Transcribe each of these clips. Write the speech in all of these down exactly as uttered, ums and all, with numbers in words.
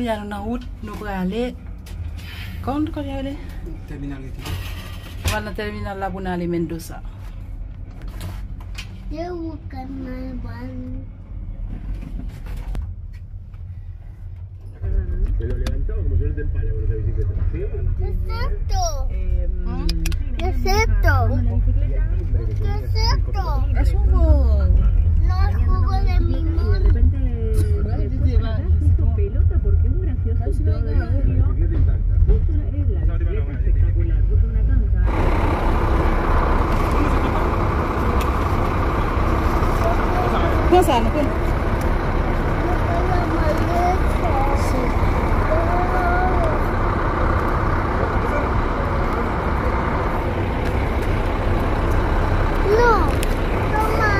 Nou nan wout, nou prale. Kòman kote a rele? Tèminal Rete. Nou pral nan tèminal la pou n ale Mendoza. Se ou k ap mwen pran. Pero levantado, como yo no te empale, bueno, se bicicleta. Sí. Exacto. Exacto. Exacto. Es un gol. No, es jugo de mi mano. Pran sa, nou pran. Non. Toma.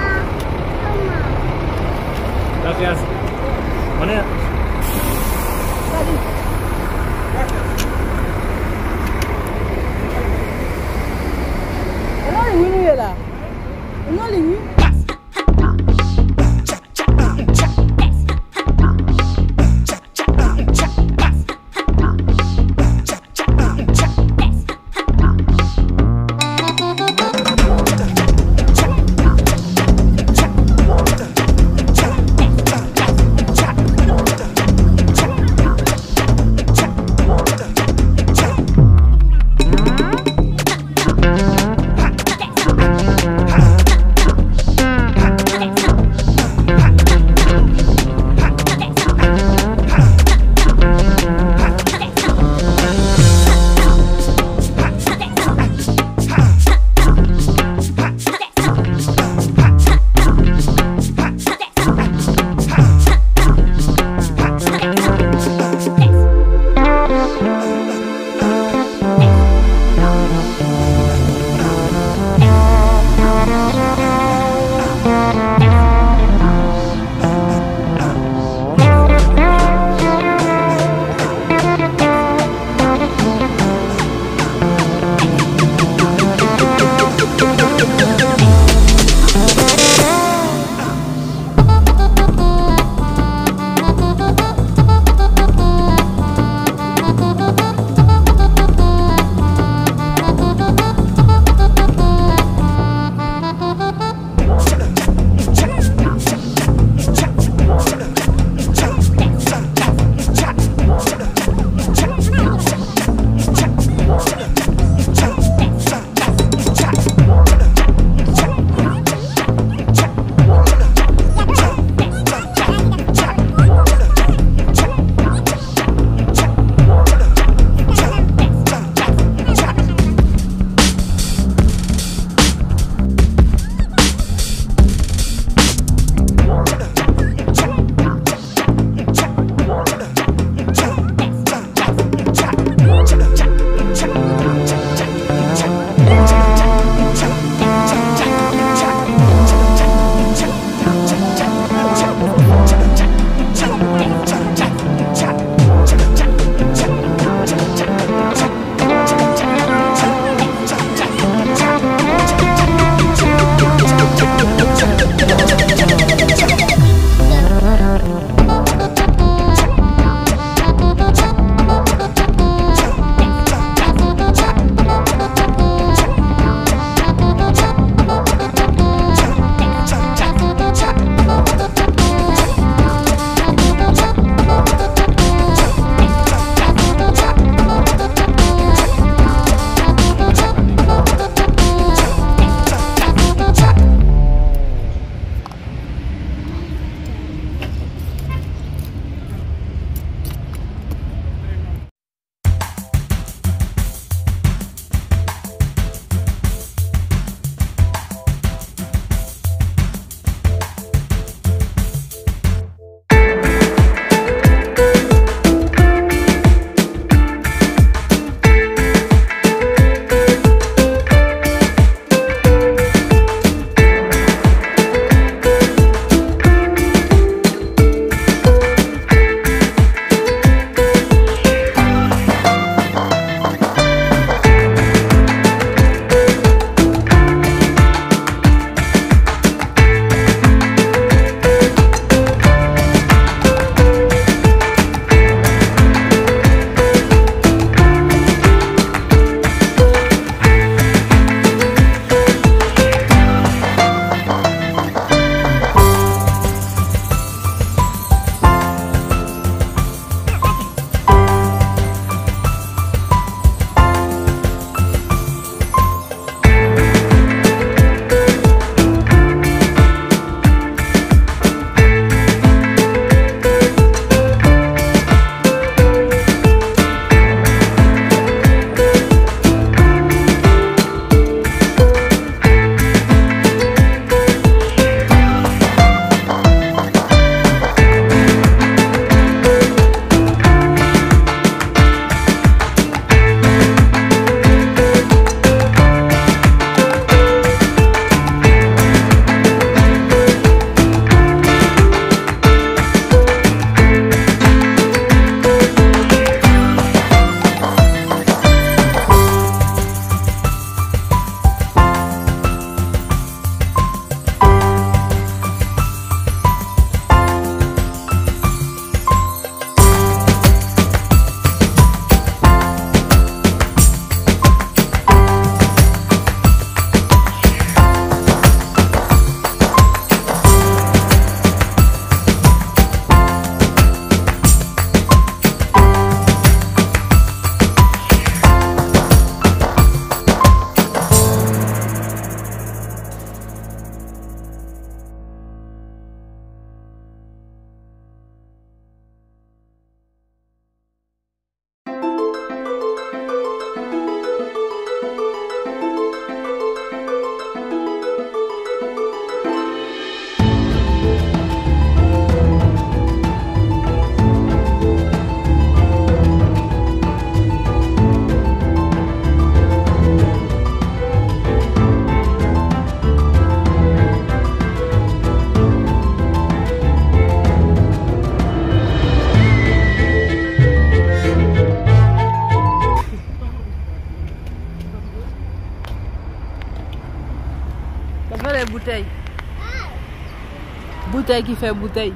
Tè ki fè boutèy.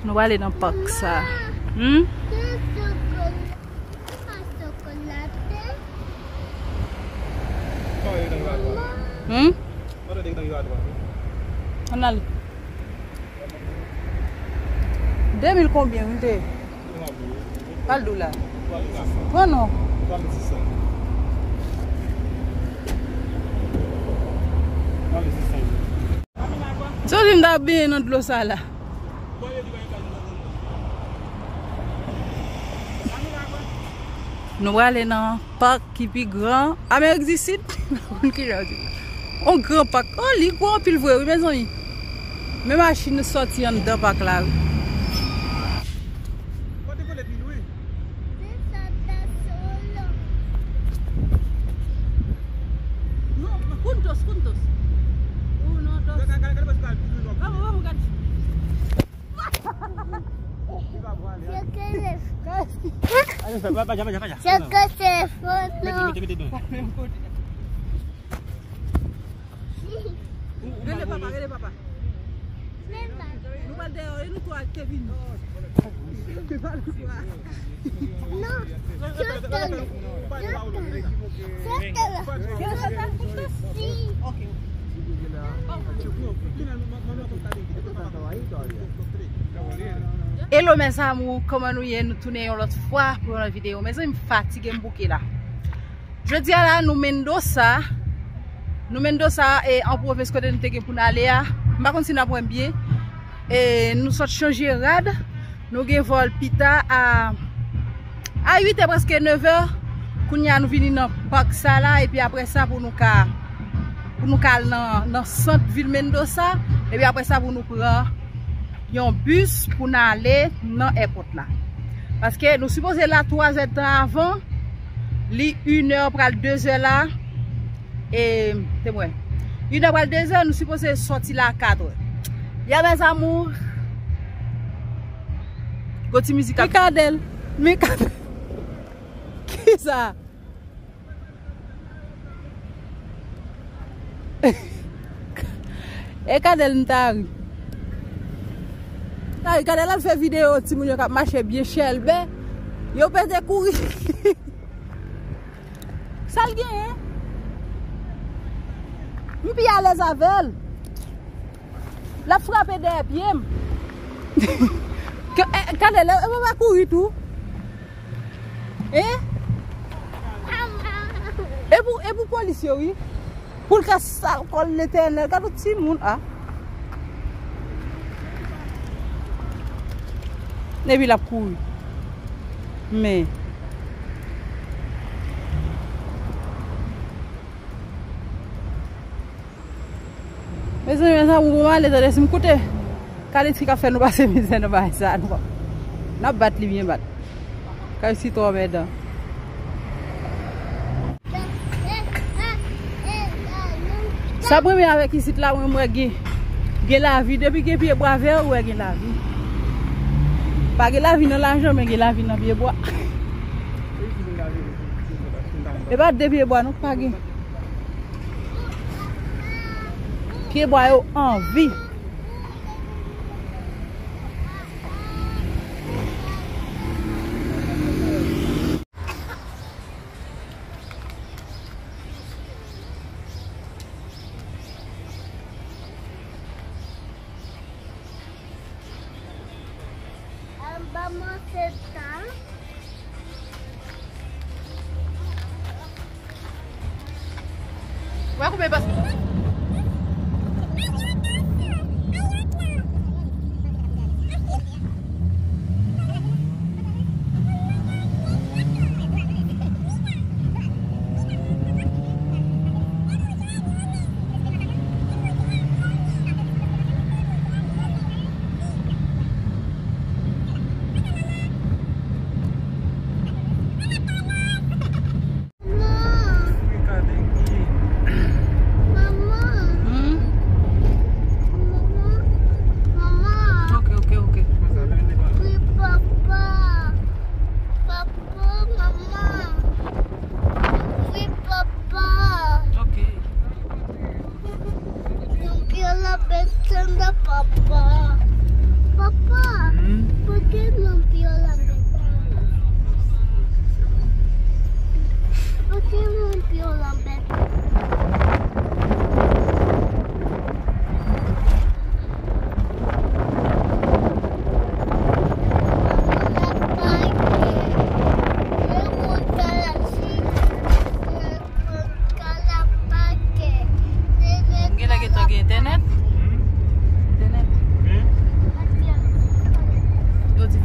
Nou prale nan pak sa. Hmm? Hmm? Ann ale. De mil konbyen, wi, te? Pral dou la. Pran non. Sou di m ta benyen nan dlo sa la. Nou prale nan pak ki pi gran Amerik di Sid. Ki jan yo di? On gran pak. Oh, li gwo anpil vre, wi, mezanmi. Men machin sòti anndan pak la, wi. Juntos, juntos. Uno, dos. Vamos, vamos, Gaby. Yo quiero. Yo quiero teléfono. Rele papa, rele papa. Nou pral dèyè, e nou twa ak Kevin. Nou pa nou twa. Non, yo quiero. Yo quiero. Yo quiero. Si. Hello mes amours, kòman nou ye? Nou tounen yon lòt fwa pou yon lòt videyo. Mezanmi, m fatige, m bouke la. Jodi a la, nou Mendoza. Nou Mendoza, e, an pwovens kote nou te gen pou n ale a. M pa konn si n ap wè m byen. E, nou sot chanje rad. Nou gen vòl pita a, a uit è, prèske nèf è. Kounye a, nou vini nan pak sa la. Epi apre sa, pou nou ka, pou nou ka al nan, nan sant vil Mendoza. Epi apre sa, pou nou pran yon bis pou n ale nan èpòt la. Paske nou sipoze la twa zè tan avan, li inè pral de zè la, e, te mwen. Inè pral de zè, nou sipoze sòti la kat è. Ya mes amours. Gwo ti mizik ap. Mikadèl. Mikadèl. Kisa? E Kadèl m ta ri. Ta ri, Kadèl al fè videyo timoun yo k ap mache byen chèlbè. Yo pete kouri. Sa l genyen? M pi alèz avè l. L ap frape dèyè pye m. Ke, e, Kadèl, e, e, pa kouri tou. Hein? E pou, e pou polis yo, wi. Pou l ka sal kò l, Letènèl. Gad yon timoun, a. Epi l ap kouri. Men. Mezanmi, mezanmi, ou bon, ale, tande, si m koute Kalixi k ap fè nou pase mizè nan bagay sa, nou p ap, n ap bat li byen bat. Kalixi twò mèdan. Sa premye avèk isit la, mwen, m wè gen, gen lavi. Depi gen pye bwa vè, ou wè gen lavi. Pa gen lavi nan lajan, men gen lavi nan pye bwa. E pa de pye bwa, non, pa gen. Pye bwa yo anvi. Vamos a sentar. Wè koupe pas.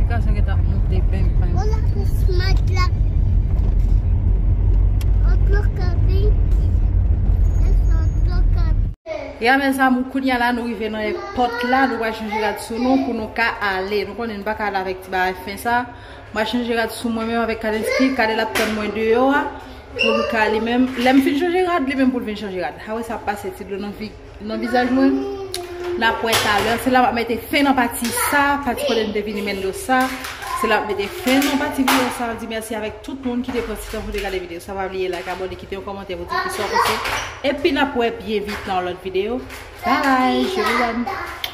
Gason ki t ap monte beng beng. Hola, Miss Magla. Otro capítulo. Es otro capítulo. Ya, mezanmi, kounye a la, nou rive nan èpòt la, nou pral chanje rad sou nou pou nou ka ale. Nou konnen nou pa ka ale avèk ti bagay fen sa. Mwen chanje rad sou mwen menm avèk Kadenski. Kade l ap tann mwen deyò a pou l ka li menm. Lè m fin chanje rad, li menm pou l vin chanje rad. Hawe sa ap pase ti dlo nan vi, nan vizaj mwen. N ap wè talè. Se la m ap mete fen nan pati sa, pati kote m te vini Mendoza. Se la m ap mete fen nan pati videyo sa. M di mèsi avèk tout moun ki te pran ti tan pou te gade videyo sa. Pa bliye like, abòne, kite yon kòmantè pou di kisa w panse. Epi n ap wè byen vit nan yon lòt videyo. Bye, je vous aime.